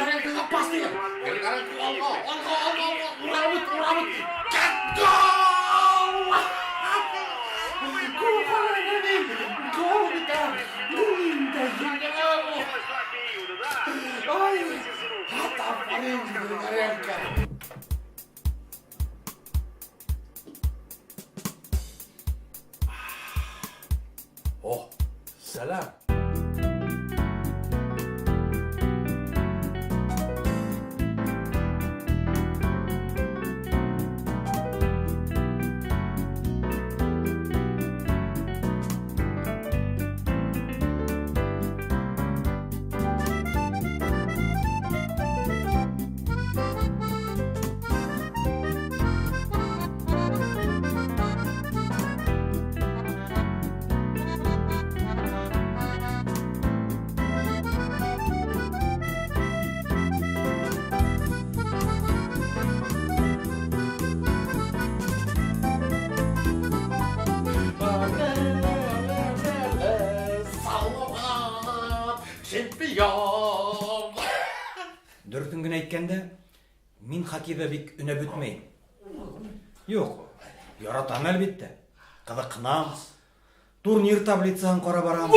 Григоренкоға пас бир. Григоренко алға, алға, алға, алға. Урап үт, урап үт. Гол! Гол, гол бит, ә. Ай, афарин, Григоренко. О, сәләм. Салават, чемпион! Дөресен генә әйткәндә, мин хоккейда бик өнәп бетмәйм. Юк, яратам әлбәттә. Кызыкынам. Турнир таблицасын карап барам.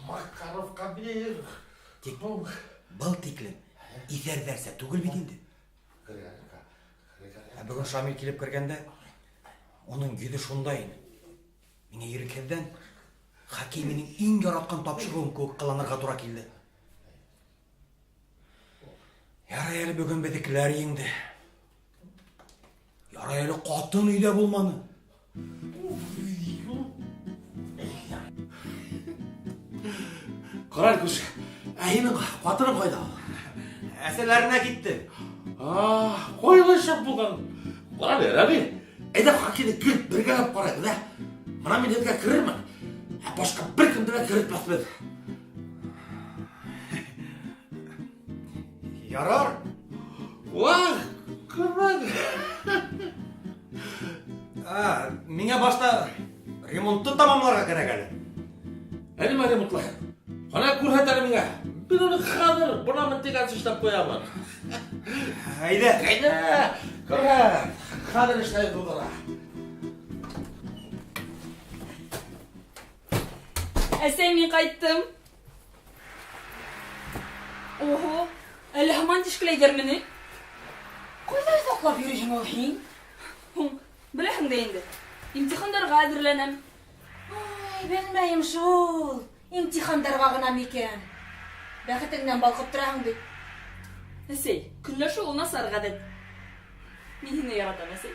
Макаровка бир. Тик был тиклем иҫәр нәрсә түгел бит инде. Ә бүген Шамил килеп кергәндә, уның йөҙе шунда ине. Миңа ирекһеҙҙән хоккей минең иң яраткан тапшырыуым кеүек кыланырға тура килде. Ярай әле бүген беҙҙекеләр еңде. Ярай әле ҡатын өйҙә булманы. Ҡара күрше, ә һинең ҡатының ҡайҙа ул? Әсәләренә китте. Ҡайҙа шәп булған. Ҡара әле, Рәби, әйҙә хоккейҙы килеп бергәләп ҡарайбыҙ, ә? Бына мин һеҙгә керермен, ә башҡа бер кемде лә керетмәҫбеҙ. Ярар. Вах, күрмәне. А, миңә башта ремонтты тамамларға кәрәк әле. Ә нимә ремонтлайһың? Ҡана күрһәт әле миңә. Мин уны хәҙер бынамын тигәнсе эшләп ҡуямын. Әйҙә. Әйҙә, күрһәт. Хәҙер эшләйбеҙ уны. Әсәй, мин ҡайттым. Ого, әле һаман тишкеләйҙәрме ни? Ҡайҙа йоҡлап йөрөйһөң ул һин? Һуң, беләһең дә инде. Имтихандарға әҙерләнәм. Ай, белмәйем шул. Имтихандарға ғына микән? Бәхетеңдән балҡып тораһың бит. Әсәй, көнләшеү ул насар ғәҙәт. Мин һине яратам, әсәй.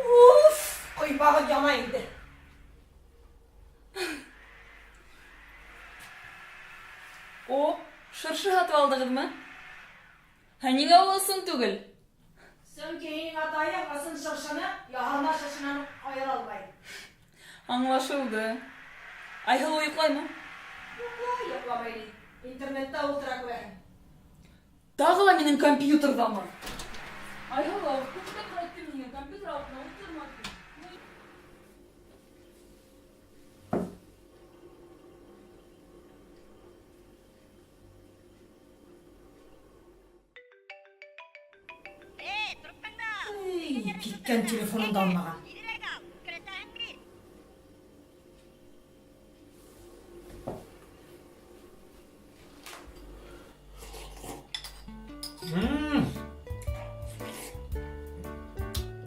Уф, ҡоймағың яна инде. О, шыршы һатып алдығыҙмы? Ә ниңә ул ысын түгел? Сөнки һинең атайың ысын шыршыны яһалма шыршынан айыра алмай. Аңлашылды. Айһылыу йоҡлаймы? Йоҡлай, йоҡламай ни. Интернетта ултыра күрәһең. Тағы ла минең компьютерҙамы? Айһылыу, күп тапҡыр әйттем һиңә, компьютер алдына ултырма тип. Эй, киткән телефонын да алмаған.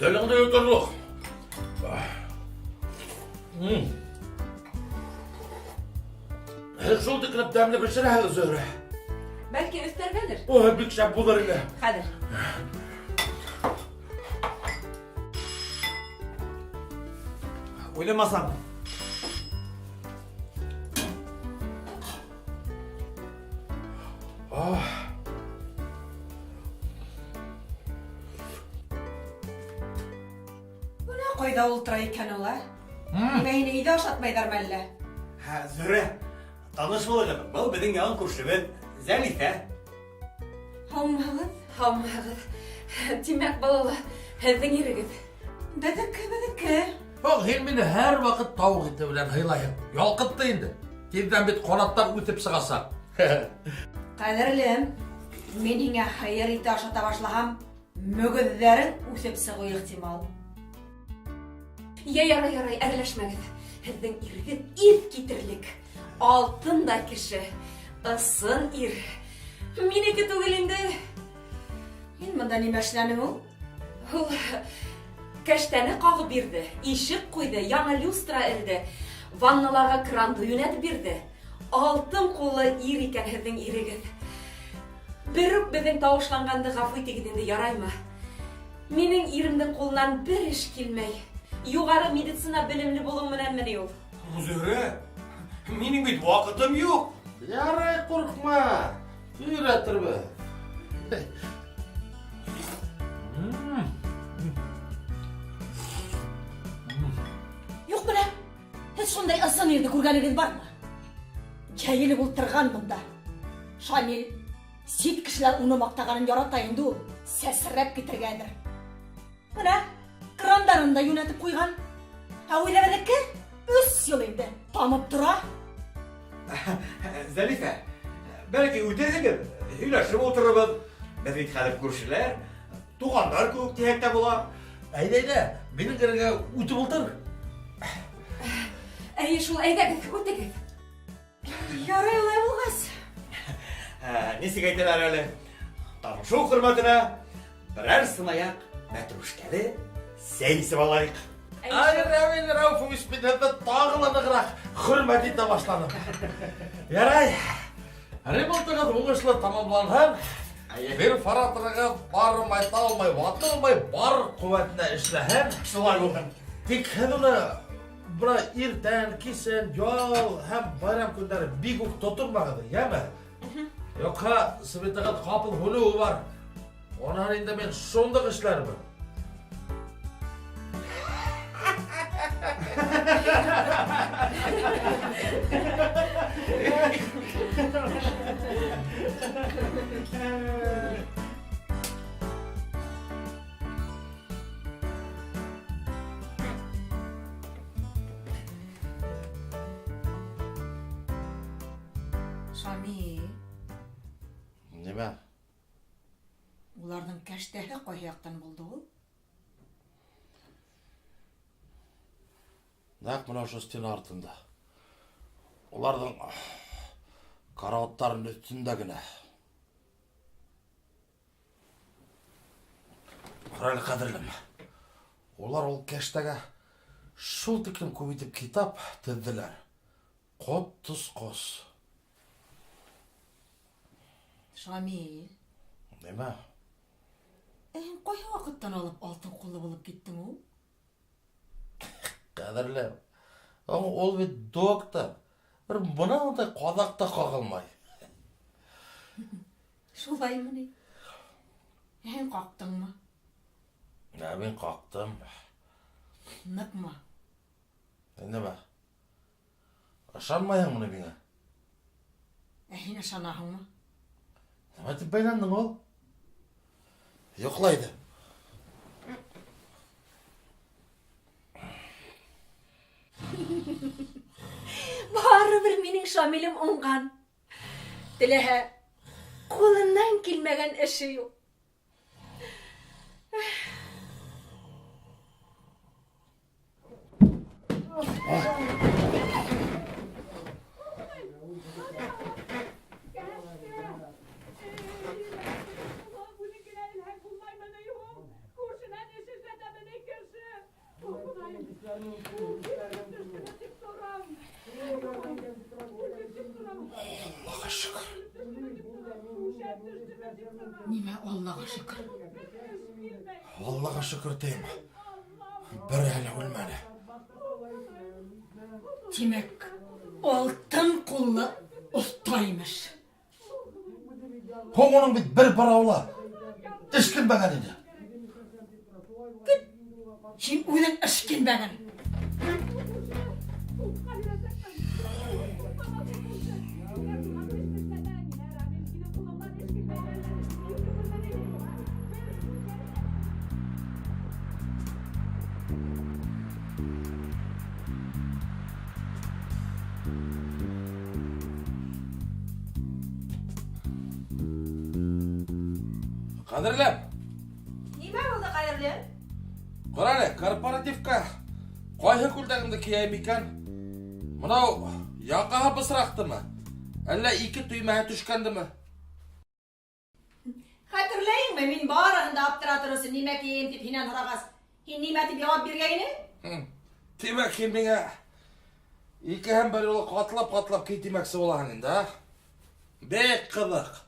Телеңде йоторлоҡ. Һеҙ шул тиклем тәмле бешерәһегеҙ, Зөһрә. Бәлки өҫтәргәлер? Ой, бик шәп булыр ине. Хәҙер. Уйламасам. Бына ҡайҙа ултыра икән ул, ә? Нимә һине өйҙә ашатмайҙармы әллә? Һә, Зөһрә, таныш булығыҙ. Был беҙҙең яңы күршебеҙ Зәлифә. Һаумыһығыҙ? Һаумыһығыҙ. Тимәк, балала, һеҙҙең ирегеҙ. Беҙҙеке, беҙҙеке. Юҡ, һин мине һәр ваҡыт тауыҡ ите белән һыйлайһың. Ялҡытты инде. Тиҙҙән бит ҡанаттар үҫеп сығасаҡ. Ҡәҙерлем, мин һиңә һыйыр ите ашата башлаһам, мөгөҙҙәрең үҫеп сығыуы ихтимал. Йә, ярай, ярай, әрләшмәгеҙ. Һеҙҙең ирегеҙ иҫ китерлек. Алтындай кеше, ысын ир. Минеке түгел инде. Һин бында нимә эшләнең ул? Ул кәштәне ҡағып бирҙе, ишек ҡуйҙы, яңы люстра элде, ванналарға кранды йүнәтеп бирҙе. Алтын ҡуллы ир икән һеҙҙең ирегеҙ. Берүк беҙҙең тауышланғанды ғәфү итегеҙ инде, яраймы? Минең иремдең ҡулынан бер эш килмәй. Юғары медицина белемле булыу менәнме ни ул? Зөһрә, минең бит ваҡытым юҡ. Ярай, ҡурҡма. Өйрәтербеҙ. Юҡ бына, һеҙ шундай ысын ирҙе күргәнегеҙ бармы? Йәйелеп ултырған бында. Шамил, сит кешеләр уны маҡтағанын ярата инде ул. Сәсрәп китергә әҙер. Бына, крандарын да йүнәтеп ҡуйған. Ә үҙебеҙҙеке 3 йыл инде тамып тора. Зәлифә, бәлки үтерһегеҙ, һөйләшеп ултырырбыҙ. Беҙ бит хәҙер күршеләр, туғандар кеүек тиһәк тә була. Әйҙә, әйҙә, минең эргәгә үтеп ултыр. Әйе шул, әйҙәгеҙ, үтегеҙ. Ярай улай булғас. Нисек әйтәләр әле? Танышыу хөрмәтенә берәр сынаяҡ мәтрүшкәле сәй эсеп алайыҡ. Ай, Равил Рауфович, мин һеҙҙе тағы ла нығыраҡ хөрмәт итә башланым. Ярай, ремонтығыҙ уңышлы тамамланһын. Бер фаратырығыҙ бармай, талмай, ватылмай, бар ҡеүәтенә эшләһен. Шулай булһын. Тик һеҙ уны бына иртән, кисен, ял һәм байрам көндәре бик үк тотонмағыҙ, йәме? Юҡһа светығыҙ ҡапыл һүнеүе бар. Унан инде мин шундуҡ эшләрмен. Шамил. Нимә? Уларҙың кәштәһе ҡайһы яҡтан булды ул? Нәҡ бына ошо стена артында. Уларҙың карауаттарының өҫтөндә генә. Ҡара әле, ҡәҙерлем. Улар ул кәштәгә шул тиклем күп итеп китап теҙҙеләр. Ҡот-тосҡос. Шамил. Нимә? Ә һин ҡайһы ваҡыттан алып алтын ҡуллы булып киттең ул? Ҡәҙерлем, ул бит доктор. Бер бына ундай ҡаҙаҡ та ҡағылмай. Шулаймы ни? Ә һин ҡаҡтыңмы? Ә мин ҡаҡтым. Ныҡмы? Нимә? Ышанмайһыңмы ни миңә? Ә һин ышанаһыңмы? Нимә тип бәйләндең ул? Йоҡлай ине. Барыбер минең Шамилем уңған. Теләһә, ҡулынан килмәгән эше юҡ. Аллаға шөкөр. Нимә Аллаға шөкөр? Аллаға шөкөр тием. Бер әле үлмәне. Тимәк, алтын ҡуллы оҫта имеш. Һуң уның бит бер бараула эшкинмәгән ине. Кит, һин үҙең эшкинмәгән. Ҡәҙерлем. Нимә булды, ҡәҙерлем? Ҡара әле, корпоративка ҡайһы күлдәгемде кейәйем икән? Мынау яҡаһы бысраҡтымы? Әллә ике төймәһе төшкәндеме? Хәтерләйеңме, мин барыһын да аптыратыр өсөн нимә кейәйем тип һинән һорағас, һин нимә тип яуап биргәйнең? Тимәк, һин миңә икеһен бер юлы ҡатлап-ҡатлап кей тимәксе булаһың инде, а? Бик ҡыҙыҡ.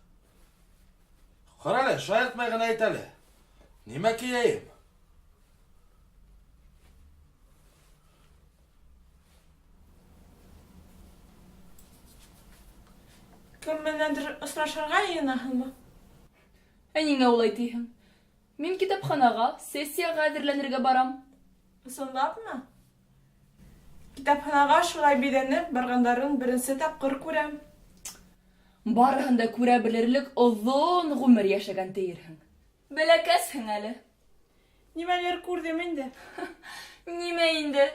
Ҡара әле, шаяртмай ғына әйт әле. Нимә кейәйем? Кем менәндер осрашырға йыйынаһыңмы? Ә ниңә улай тиһең? Мин китапханаға, сессияға әҙерләнергә барам. Ысынлапмы? Китапханаға шулай биҙәнеп барғандарын беренсе тапҡыр күрәм. Барыһын да күрә белерлек оҙон ғүмер йәшәгән тиерһең. Бәләкәсһең әле. Нимәлер күрҙем инде. Нимә инде?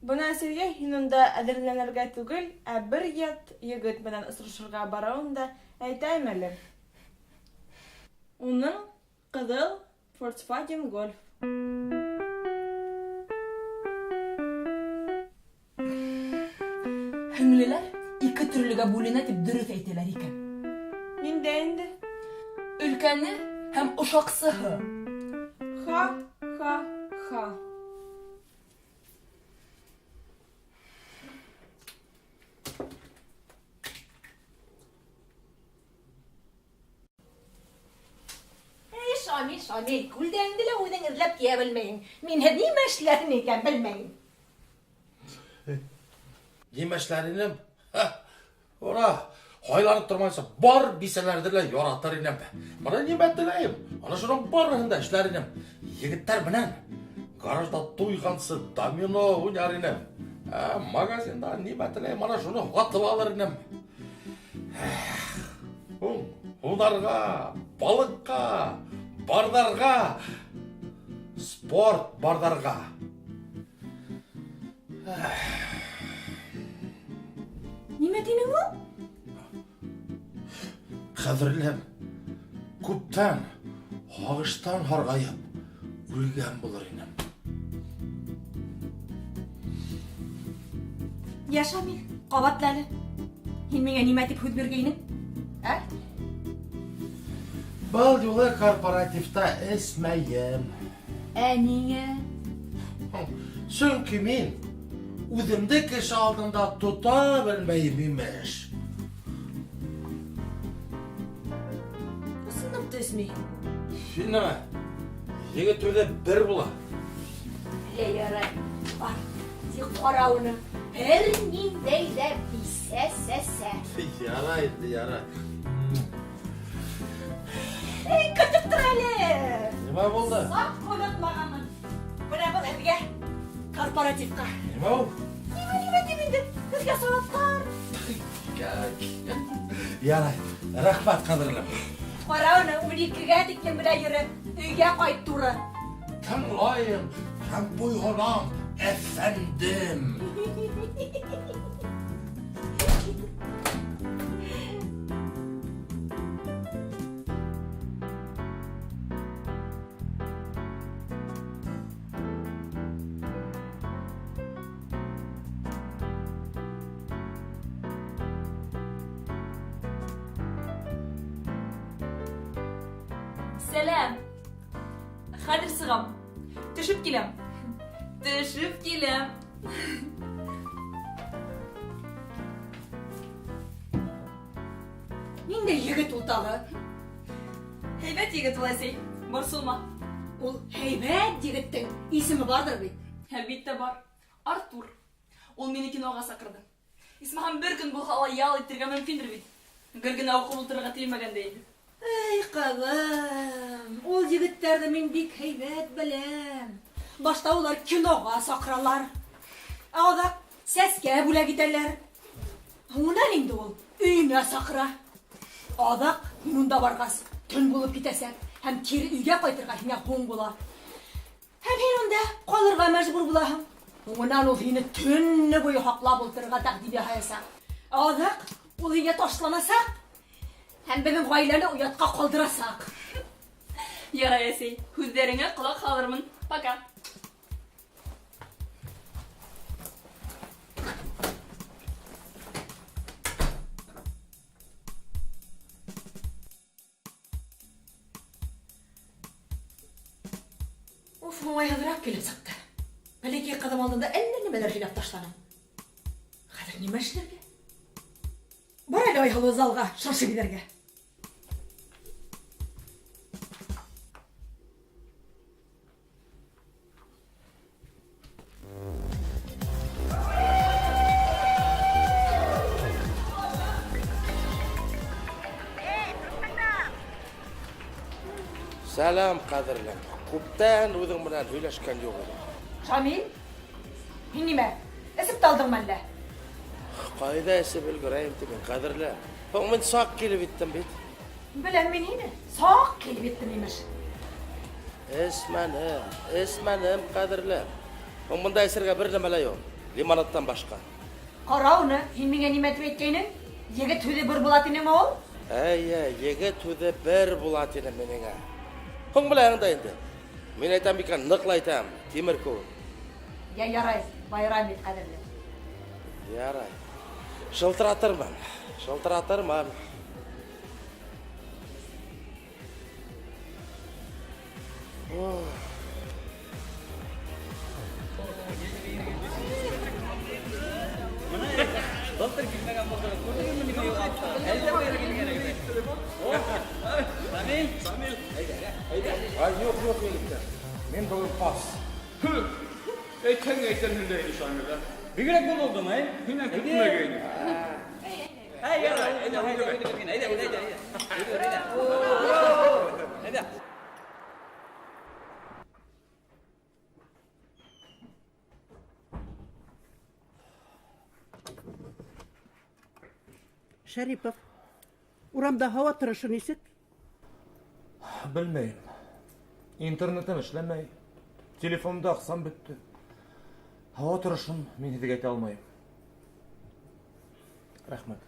Бына Әсилгә һин унда әҙерләнергә түгел, ә бер ят егет менән осрашырға барыуын да әйтәйем әле. Уның ҡыҙыл Volkswagen Golf. Һеңлеләр ике төрлөгә бүленә тип дөрөҫ әйтәләр икән. Ниндәй инде? Өлкәне һәм ошаҡсыһы. Ха-ха-ха. Эй, Шамил, Шамил, күлдәгеңде лә үҙең эҙләп кейә белмәйһең. Минһеҙ нимә эшләрһең икән, белмәйем. Нимә эшләр инем? Ура, һайланып тормайынса, бар бисәләрҙе лә яратыр инем. Бына нимә теләйем? Ана шуның барыһын да эшләр инем. Егеттәр менән гаражда туйғансы домино уйнар инем. Ә, магазинда нимә теләйем, ана шуны һатып алыр инем. Һуң, һунарға, балыҡҡа, барҙарға, спорт барҙарға. Нимә тинең ул? Ҡәҙерлем, күптән һағыштан һарғайып үлгән булыр инем. Йә, Шамил, ҡабатла әле. Һин миңә нимә тип һүҙ биргәйнең? Ә? Был юлы корпоративта эсмәйем. Ә ниңә? Сөнки мин үҙемде кеше алдында тота белмәйем имеш. Ысынлап та эсмәйһең. Һин нимә? Егет үҙе бер була. Әллә ярай. Бар, тик ҡара уны. Бер ниндәй ҙә бисә-сәсә. Ярай инде, ярай. Эй, көтөп тор әле. Нимә булды? Саҡ онотмағанмын. Бына был һеҙгә корпоративҡа. Нимә ул? Нимә, нимә тип инде? Һеҙгә салаттар. Ярай, рәхмәт, ҡәҙерлем. Ҡара уны, ун икегә тиклем менә йөрө. Өйгә ҡайт туры. Тыңлайым һәм буйһонам, әфәндем. Сәләм. Хәҙер сығам. Төшөп киләм. Төшөп киләм. Ниндәй егет ул тағы? Һәйбәт егет ул, әсәй. Борсолма. Ул һәйбәт егеттең исеме барҙыр бит. Әлбиттә бар. Артур. Ул мине киноға саҡырҙы. Исмаһам бер көн булһа ла ял итергә мөмкиндер бит. Гел генә уҡып ултырырға теләмәгәндә инде. Эй, ҡыҙым, ул егеттәрҙе мин бик һәйбәт беләм. Башта улар киноға саҡыралар. Ә аҙаҡ сәскә бүләк итәләр. Һуңынан инде ул өйөнә саҡыра. Аҙаҡ һин унда барғас, төн булып китәсәк һәм кире өйгә ҡайтырға һиңә һуң була. Һәм һин унда ҡалырға мәжбүр булаһың. Һуңынан ул һине төнө буйы һаҡлап ултырырға тәҡдим яһаясаҡ. Ә аҙаҡ ул һиңә ташланасаҡ һәм беҙҙең ғаиләне оятҡа ҡалдырасаҡ. Ярай, әсәй, һүҙҙәреңә ҡолаҡ һалырмын. Пока. Уф, уңайһыҙыраҡ килеп сыҡты. Бәләкәй ҡыҙым алдында әллә нәмәләр һөйләп ташланым. Хәҙер нимә эшләргә? Бар әле Айһылыу залға шыршы биҙәргә. Сәлам, ҡәҙерлем. Күптән үҙең менән һөйләшкән юҡ ине. Шамил, һин нимә, эсеп тә алдыңмы әллә? Ҡайҙа эсеп өлгөрәйем ти мин, ҡәҙерлем. Һуң мин саҡ килеп еттем бит. Беләм мин һине. Саҡ килеп еттем, имеш. Эсмәнем, эсмәнем, ҡәҙерлем. Һуң бында эсергә бер нәмә лә юҡ, лимонадтан башҡа. Ҡара уны, һин миңә нимә тип әйткәйнең? Егет һүҙе бер була тинеңме ул? Әйе, егет һүҙе бер була тинем мин һиңә. Һуң беләһең дә инде. Мин әйтәм икән, ныҡлы әйтәм, тимер кеүек. Йә, ярай, байрам ит, ҡәҙерлем. Ярай. Шылтыратырмын, шылтыратырмын. Ай, юҡ, юҡ, егеттәр. Мин бөгөн пас. Әйтһәң әйтерһең дә инде, Шамил, ә? Бигерәк булдың, әй? Һинән көтмәгәйнек. Әй, ярай, әйдә, әйдә, әйдә, әйдә, әйдә. Әйдә. Шәрипов, урамда һауа торышы нисек? Белмәйем. Интернетым эшләмәй. Телефонымда аҡсам бөттө. Һауа торошон мин һеҙгә әйтә алмайым. Рәхмәт.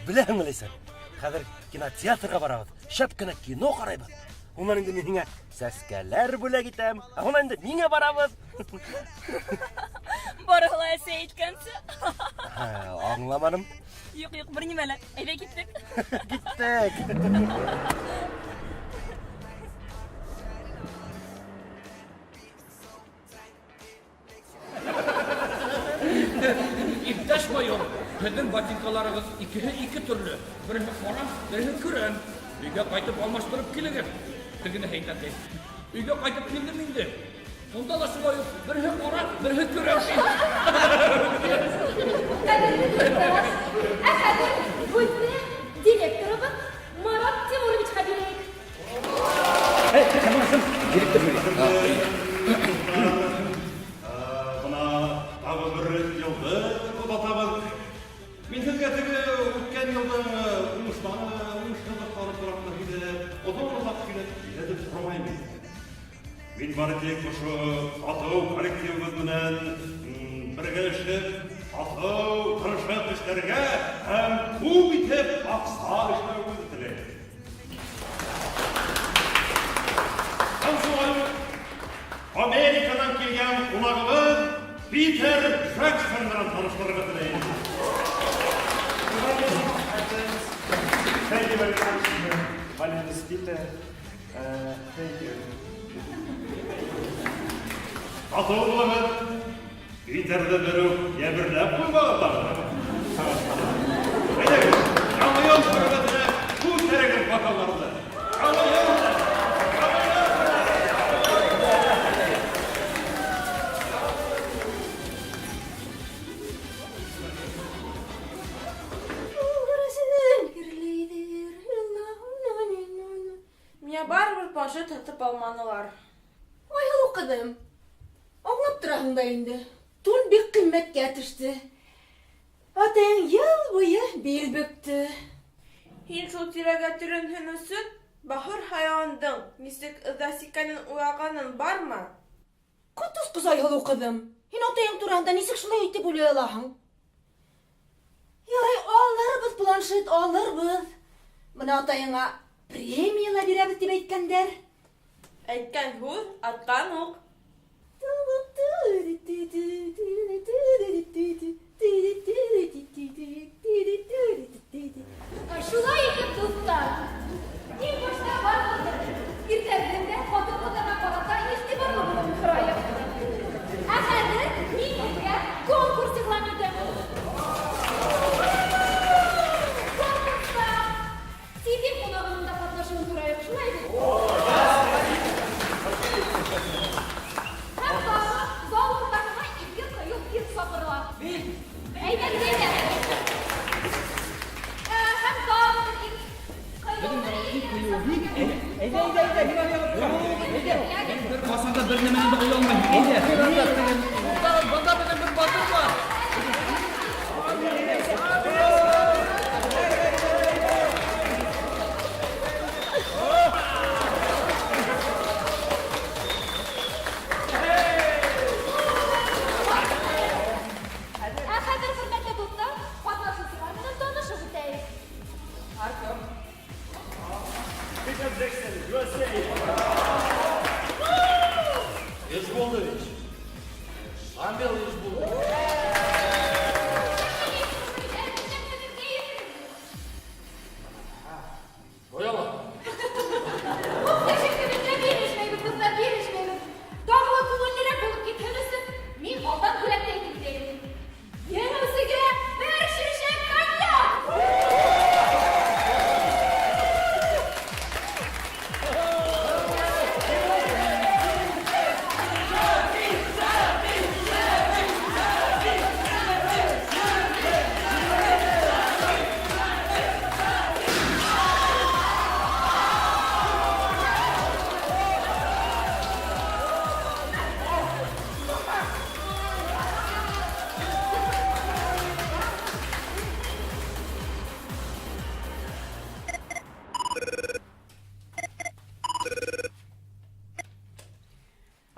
Беләһеңме, Ләйсән, хәҙер кинотеатрға барабыҙ, шәп кенә кино ҡарайбыҙ. Унан инде мин һиңә сәскәләр бүләк итәм, ә унан инде миңә барабыҙ. Барыһы ла әсәй әйткәнсә. Аңламаным. Юҡ, юҡ, бер нимә лә. Әйҙә киттек. Киттек. Иптәш майор, һеҙҙең ботинкаларығыҙ икеһе ике төрлө. Береһе ҡара, береһе көрән. Өйгә ҡайтып алмаштырып килегеҙ. Тегене әйтә ти. Өйгә ҡайтып килдем инде. Унда ла шулай уҡ, береһе ҡара, береһе көрән. Ҡәҙерле дуҫтар, ә хәҙер һүҙне директорыбыҙ Марат Тимуровичҡа бирәйек. Бына тағы бер йылды оҙатабыҙ. Мин һеҙгә теге үткән йылдың уңыштары, уңышһыҙлыҡтары тураһында һөйләп, оҙон-оҙаҡ һөйләп һөйләтеп тормайым инде. Мин бары тик ошо татыу коллективыбыҙ менән бергәләшеп, татыу, тырышып эшләргә һәм күп итеп аҡса эшләүебеҙҙе теләйем. Һәм шулай уҡ Американан килгән ҡунағыбыҙ Питер Джексон менән таныштырырға теләйем. Thank you very much. My name is Peter. Thank you. Татыу булығыҙ. Питерҙы бер үк йәберләп ҡуймағыҙ. Әйҙәгеҙ, яңы йыл хөрмәтенә күтәрегеҙ бокалдарҙы. Яңы йыл! Яңы йыл! Миңә барыбер планшет һатып алманылар. Айһылыу ҡыҙым, аңлап тораһың да инде. Тун бик ҡиммәткә төштө. Атайың йыл буйы бил бөктө. Һин шул тирәгә төрөнһөн өсөн бахыр хайуандың нисек ыҙа сиккәнен уйлағаның бармы? Ҡотосҡос Айһылыу ҡыҙым, һин атайың тураһында нисек шулай итеп уйлай алаһың? Ярай, алырбыҙ планшет, алырбыҙ. Бына атайыңа премия ла бирәбеҙ тип әйткәндәр. Әйткән һүҙ, атҡан уҡ. Шулай итеп, дуслар, иң башта барыбызның ирләрнең дә хатын-кызларга карата игътибарлы булуын сорыйм. Ә хәзер мин сезгә конкурс игълан итәм. Конкурста чит ил кунагының да катнашуын сорыйк, шулай бит? Һәм тагы зал уртасына ике кыю ир чакырыла. Әйдәгез, әйдә. Һәм тагы бер ир Әйдә, әйдә, әйдә, мин аны ягып торам. Әйдә. Бер басанда бер нәмәне дә оялмый. Әйдә. Туктагыз, бында безнең бер батыр бар. Ә хәзер, хөрмәтле дуслар, катнашучылар белән танышып үтәек. Артем. Peter Jackson, USA. Ишбулдович. Шамил Ишбулдович. Куялар. Күп бирешмәйбез, дуслар, бирешмәйбез. Тагы ла күңеллерәк булып китһен өчен, мин алдан бүләк тә әйтеп китәем. Җиңүчегә бер шешә коньяк!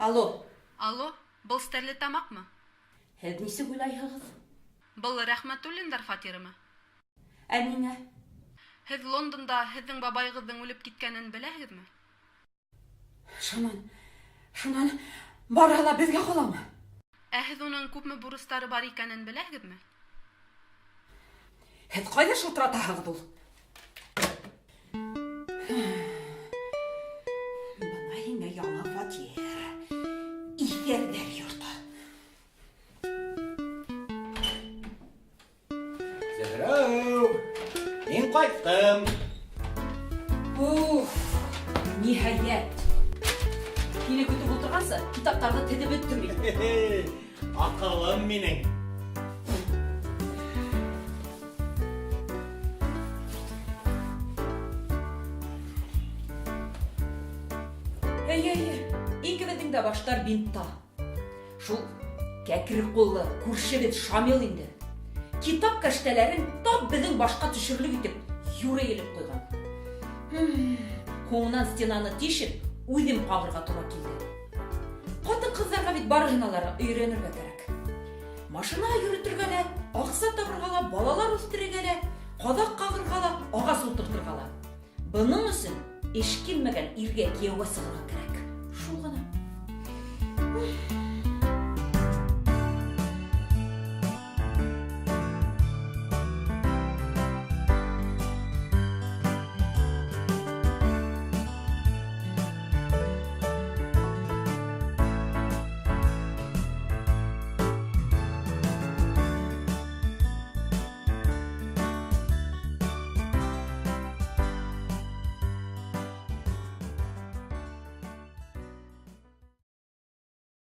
Алло. Алло, был Стәрлетамаҡмы? Һеҙ нисек уйлайһығыҙ? Был Рәхмәтуллиндар фатирымы? Ә ниңә? Һеҙ Лондонда һеҙҙең бабайығыҙҙың үлеп киткәнен беләһегеҙме? Шунан, шунан барыһы ла беҙгә ҡаламы? Ә һеҙ уның күпме бурыстары бар икәнен беләһегеҙме? Һеҙ ҡайҙа шылтыратаһығыҙ ул? Бына һиңә яңы фатир. Иҫәрҙәр йорто. Зөһрәү, мин ҡайттым. Уф, ниһайәт. Һине көтөп ултырғансы, китаптарҙы теҙеп бөттөм бит. Аҡылым минең. Әйе, әйе, икебеҙҙең дә баштар бинтта. Шул кәкре ҡуллы күршебеҙ Шамил инде. Китап кәштәләрен тап беҙҙең башҡа төшөрлөк итеп юрый элеп ҡуйған. Һуңынан стенаны тишеп, үҙем ҡағырға тура килде. Ҡатын-ҡыҙҙарға бит барыһына ла өйрәнергә кәрәк. Машина йөрөтөргә лә, аҡса табырға ла, балалар үҫтерергә лә, ҡаҙаҡ ҡағырға ла, ағас ултыртырға ла. Бының өсөн эш килмәгән иргә кейәүгә сығырға кәрәк. Шул ғына.